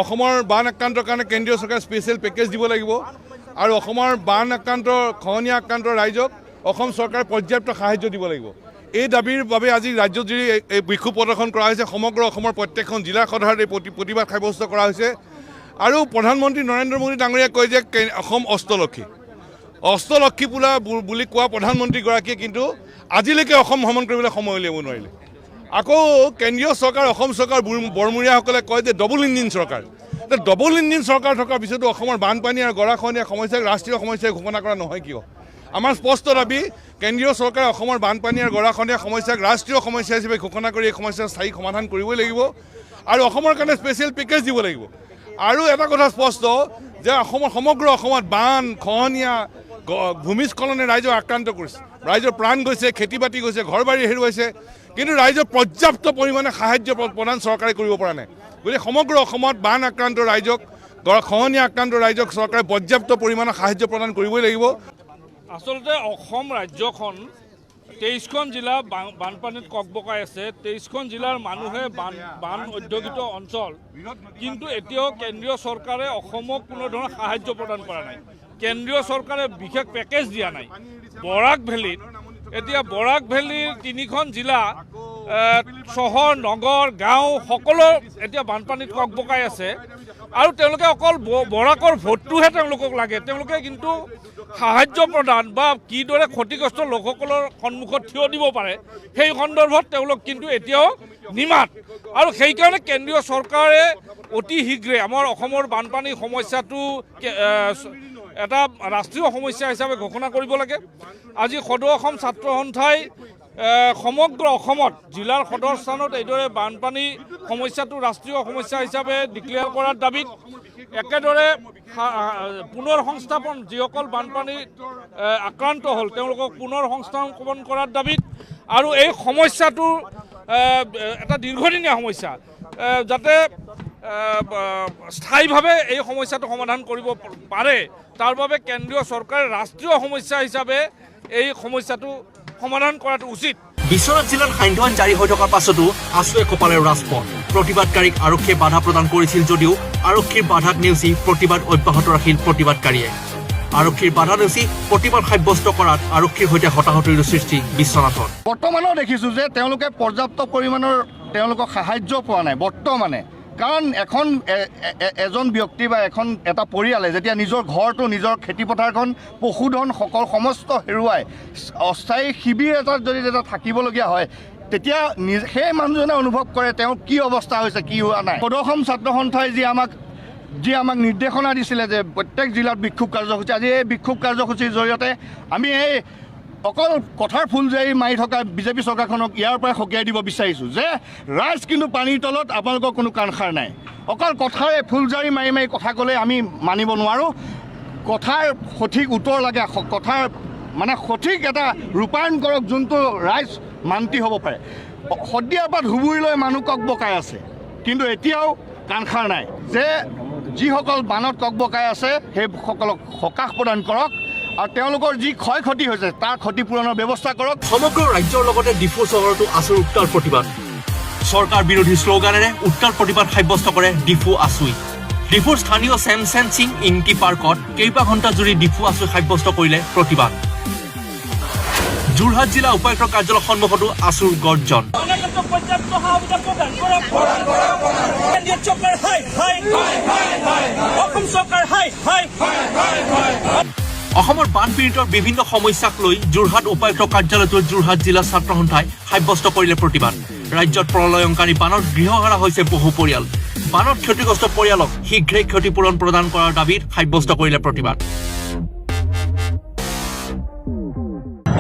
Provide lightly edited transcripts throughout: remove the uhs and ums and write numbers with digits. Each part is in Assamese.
অসমৰ বান আক্ৰান্তৰ কাৰণে কেন্দ্ৰীয় চৰকাৰে স্পেচিয়েল পেকেজ দিব লাগিব আৰু অসমৰ বান আক্ৰান্ত, খহনীয়া আক্ৰান্ত ৰাইজক অসম চৰকাৰে পৰ্যাপ্ত সাহায্য দিব লাগিব। এই দাবীৰ বাবে আজি ৰাজ্যজুৰি এই বিক্ষোভ প্ৰদৰ্শন কৰা হৈছে। সমগ্ৰ অসমৰ প্ৰত্যেকখন জিলা সদৰত এই প্ৰতিবাদ সাব্যস্ত কৰা হৈছে। আৰু প্ৰধানমন্ত্ৰী নৰেন্দ্ৰ মোদী ডাঙৰীয়াই কয় যে অসম অষ্টলক্ষী, অষ্টলক্ষী বোলা বুলি কোৱা প্ৰধানমন্ত্ৰীগৰাকীয়ে কিন্তু আজিলৈকে অসম ভ্ৰমণ কৰিবলৈ সময় উলিয়াব নোৱাৰিলে। আকৌ কেন্দ্ৰীয় চৰকাৰ, অসম চৰকাৰ বৰমূৰীয়াসকলে কয় যে ডবল ইঞ্জিন চৰকাৰ। ডবল ইঞ্জিন চৰকাৰ থকাৰ পিছতো অসমৰ বানপানী আৰু গৰাখহনীয়া সমস্যাক ৰাষ্ট্ৰীয় সমস্যা ঘোষণা কৰা নহয় কিয়? আমাৰ স্পষ্ট দাবী, কেন্দ্ৰীয় চৰকাৰে অসমৰ বানপানী আৰু গৰাখহনীয়া সমস্যাক ৰাষ্ট্ৰীয় সমস্যা হিচাপে ঘোষণা কৰি এই সমস্যাৰ স্থায়ী সমাধান কৰিবই লাগিব আৰু অসমৰ কাৰণে স্পেচিয়েল পেকেজ দিব লাগিব। আৰু এটা কথা স্পষ্ট যে অসমৰ সমগ্ৰ অসমত বান, খহনীয়া, ভূমিস্খলনে ৰাইজক আক্ৰান্ত কৰিছে, ৰাইজৰ প্ৰাণ গৈছে, খেতি বাতি গৈছে, ঘৰ বাৰী হেৰুৱাইছে, কিন্তু ৰাইজৰ পৰ্যাপ্ত পৰিমাণে সাহায্য প্ৰদান চৰকাৰে কৰিব পৰা নাই। গতিকে সমগ্ৰ অসমত বান আক্ৰান্ত ৰাইজক, খহনীয়া আক্ৰান্ত ৰাইজক চৰকাৰে পৰ্যাপ্ত পৰিমাণৰ সাহায্য প্ৰদান কৰিবই লাগিব। আচলতে অসম ৰাজ্যখন 23খন জিলা বানপানীত ককবকাই আছে। 23খন জিলাৰ মানুহে বান অধ্যুষিত অঞ্চল, কিন্তু এতিয়াও কেন্দ্ৰীয় চৰকাৰে অসমক কোনো ধৰণৰ সাহায্য প্ৰদান কৰা নাই। কেন্দ্ৰীয় চৰকাৰে বিশেষ পেকেজ দিয়া নাই। বৰাক ভেলীত এতিয়া বৰাক ভেলীৰ 3খন জিলা, চহৰ, নগৰ, গাঁও সকলো এতিয়া বানপানীত ককবকাই আছে। আৰু তেওঁলোকে অকল বৰাকৰ ভোটটোহে তেওঁলোকক লাগে, তেওঁলোকে কিন্তু সাহায্য প্ৰদান বা কিদৰে ক্ষতিগ্ৰস্ত লোকসকলৰ সন্মুখত থিয় দিব পাৰে সেই সন্দৰ্ভত তেওঁলোক কিন্তু এতিয়াও নিমাত। আৰু সেইকাৰণে কেন্দ্ৰীয় চৰকাৰে অতি শীঘ্ৰে আমাৰ অসমৰ বানপানী সমস্যাটো এটা ৰাষ্ট্ৰীয় সমস্যা হিচাপে ঘোষণা কৰিব লাগে। আজি সদৌ অসম ছাত্ৰ সন্থাই সমগ্ৰ অসমত জিলাৰ সদৰ স্থানত এইদৰে বানপানী সমস্যাটো ৰাষ্ট্ৰীয় সমস্যা হিচাপে ডিক্লেয়াৰ কৰাৰ দাবীত, একেদৰে পুনৰ সংস্থাপন, যিসকল বানপানীত আক্ৰান্ত হ'ল তেওঁলোকক পুনৰ সংস্থাপন কৰাৰ দাবীত, আৰু এই সমস্যাটোৰ এটা দীৰ্ঘদিনীয়া সমস্যা, যাতে স্থায়ীভাৱে এই সমস্যাটো সমাধান কৰিব পাৰে তাৰ বাবে কেন্দ্ৰীয় চৰকাৰে ৰাষ্ট্ৰীয় সমস্যা হিচাপে এই সমস্যাটো সমাধান কৰাটো উচিত। বিশ্বনাথ জিলাত সান্ধ্য আইন জাৰি হৈ থকাৰ পাছতো আছুৱে কঁপালে ৰাজপথ। প্ৰতিবাদকাৰীক আৰক্ষীয়ে বাধা প্ৰদান কৰিছিল যদিও আৰক্ষীৰ বাধাক নেওচি প্ৰতিবাদ অব্যাহত ৰাখিল প্ৰতিবাদকাৰীয়ে। আৰক্ষীৰ বাধা নেওচি প্ৰতিবাদ সাব্যস্ত কৰাত আৰক্ষীৰ সৈতে হতাহতিৰ সৃষ্টি বিশ্বনাথত। বৰ্তমানেও দেখিছোঁ যে তেওঁলোকে পৰ্যাপ্ত পৰিমাণৰ তেওঁলোকক সাহায্য পোৱা নাই বৰ্তমানে। কাৰণ এখন এজন ব্যক্তি বা এখন এটা পৰিয়ালে যেতিয়া নিজৰ ঘৰটো, নিজৰ খেতিপথাৰখন, পশুধন সকল সমস্ত হেৰুৱাই অস্থায়ী শিবিৰ এটাত যদি যেতিয়া থাকিবলগীয়া হয়, তেতিয়া সেই মানুহজনে অনুভৱ কৰে তেওঁৰ কি অৱস্থা হৈছে, কি হোৱা নাই। সদৌ অসম ছাত্ৰ সন্থাই যি আমাক নিৰ্দেশনা দিছিলে যে প্ৰত্যেক জিলাত বিক্ষোভ কাৰ্যসূচী, আজি এই বিক্ষোভ কাৰ্যসূচীৰ জৰিয়তে আমি এই অকল কথাৰ ফুলজাৰি মাৰি থকা বিজেপি চৰকাৰখনক ইয়াৰ পৰাই সকীয়াই দিব বিচাৰিছোঁ যে ৰাইজ কিন্তু পানীৰ তলত, আপোনালোকৰ কোনো কাণসাৰ নাই। অকল কথাৰে ফুলজাৰি মাৰি মাৰি কথা ক'লে আমি মানিব নোৱাৰোঁ। কথাৰ সঠিক উত্তৰ লাগে, কথাৰ মানে সঠিক এটা ৰূপায়ণ কৰক যোনটো ৰাইজ মান্তি হ'ব পাৰে। শদিয়াৰ পৰা ধুবুৰীলৈ মানুহ ককবকাই আছে, কিন্তু এতিয়াও কাণসাৰ নাই যে যিসকল বানত ককবকাই আছে সেইসকলক সকাহ প্ৰদান কৰক আৰু তেওঁলোকৰ যি ক্ষয় ক্ষতি হৈছে তাৰ ক্ষতিপূৰণৰ ব্যৱস্থা কৰক। সমগ্ৰ ৰাজ্যৰ লগতে ডিফু চহৰতো আছুৰ উত্তাল প্ৰতিবাদ। চৰকাৰ বিৰোধী শ্লোগানেৰে উত্তাল প্ৰতিবাদ সাব্যস্ত কৰে ডিফু আছুই। ডিফুৰ স্থানীয় চেমচেন সিং ইংটি পাৰ্কত কেইবা ঘণ্টা জুৰি ডিফু আছুই সাব্যস্ত কৰিলে প্ৰতিবাদ। যোৰহাট জিলা উপায়ুক্তৰ কাৰ্যালয়ৰ সন্মুখতো আছুৰ গৰ্জন। পৰ্যাপ্ত সা সুবিধা প্ৰদান কৰক। কেন্দ্ৰীয় চৰকাৰ হায় হায়, অসম চৰকাৰ হায় হায়। অসমৰ বানপীড়িতৰ বিভিন্ন সমস্যাক লৈ যোৰহাট উপায়ুক্ত কাৰ্যালয়তো যোৰহাট জিলা ছাত্ৰ সন্থাই সাব্যস্ত কৰিলে প্ৰতিবাদ। ৰাজ্যত প্ৰলয়ংকাৰী বানত গৃহহাৰা হৈছে বহু পৰিয়াল। বানত ক্ষতিগ্ৰস্ত পৰিয়ালক শীঘ্ৰেই ক্ষতিপূৰণ প্ৰদান কৰাৰ দাবীত সাব্যস্ত কৰিলে প্ৰতিবাদ।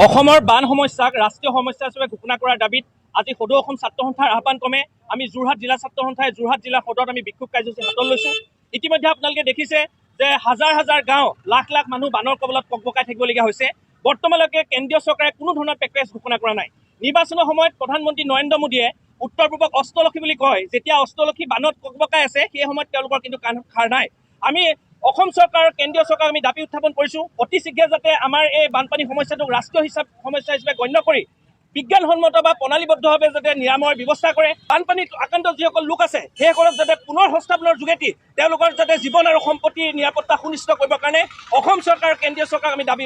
অসমৰ বান সমস্যাক ৰাষ্ট্ৰীয় সমস্যা হিচাপে ঘোষণা কৰাৰ দাবীত আজি সদৌ অসম ছাত্ৰ সন্থাৰ আহ্বান ক্ৰমে আমি যোৰহাট জিলা ছাত্ৰ সন্থাই যোৰহাট জিলা সদৰত আমি বিক্ষোভ কাৰ্যসূচী হাতত লৈছোঁ। ইতিমধ্যে আপোনালোকে দেখিছে যে হাজাৰ হাজাৰ গাঁও, লাখ লাখ মানুহ বানৰ কবলত ককবকাই থাকিবলগীয়া হৈছে। বৰ্তমানলৈকে কেন্দ্ৰীয় চৰকাৰে কোনো ধৰণৰ পেকেজ ঘোষণা কৰা নাই। নিৰ্বাচনৰ সময়ত প্ৰধানমন্ত্ৰী নৰেন্দ্ৰ মোদীয়ে উত্তৰ পূৰ্বক অষ্টলক্ষী বুলি কয়। যেতিয়া অষ্টলক্ষী বানত ককবকাই আছে সেই সময়ত তেওঁলোকৰ কিন্তু কাণ খাৰ নাই। আমি অসম চৰকাৰ, কেন্দ্ৰীয় চৰকাৰক আমি দাবী উত্থাপন কৰিছোঁ অতি শীঘ্ৰে যাতে আমাৰ এই বানপানী সমস্যাটোক ৰাষ্ট্ৰীয় সমস্যা হিচাপে গণ্য কৰি বিজ্ঞানসন্মত বা প্ৰণালীবদ্ধভাৱে যাতে নিৰাময়ৰ ব্যৱস্থা কৰে। বানপানীত আক্ৰান্ত যিসকল লোক আছে, সেইসকলক যাতে পুনৰ সংস্থাপনৰ যোগেদি তেওঁলোকৰ যাতে জীৱন আৰু সম্পত্তিৰ নিৰাপত্তা সুনিশ্চিত কৰিবৰ কাৰণে অসম চৰকাৰ, কেন্দ্ৰীয় চৰকাৰক আমি দাবী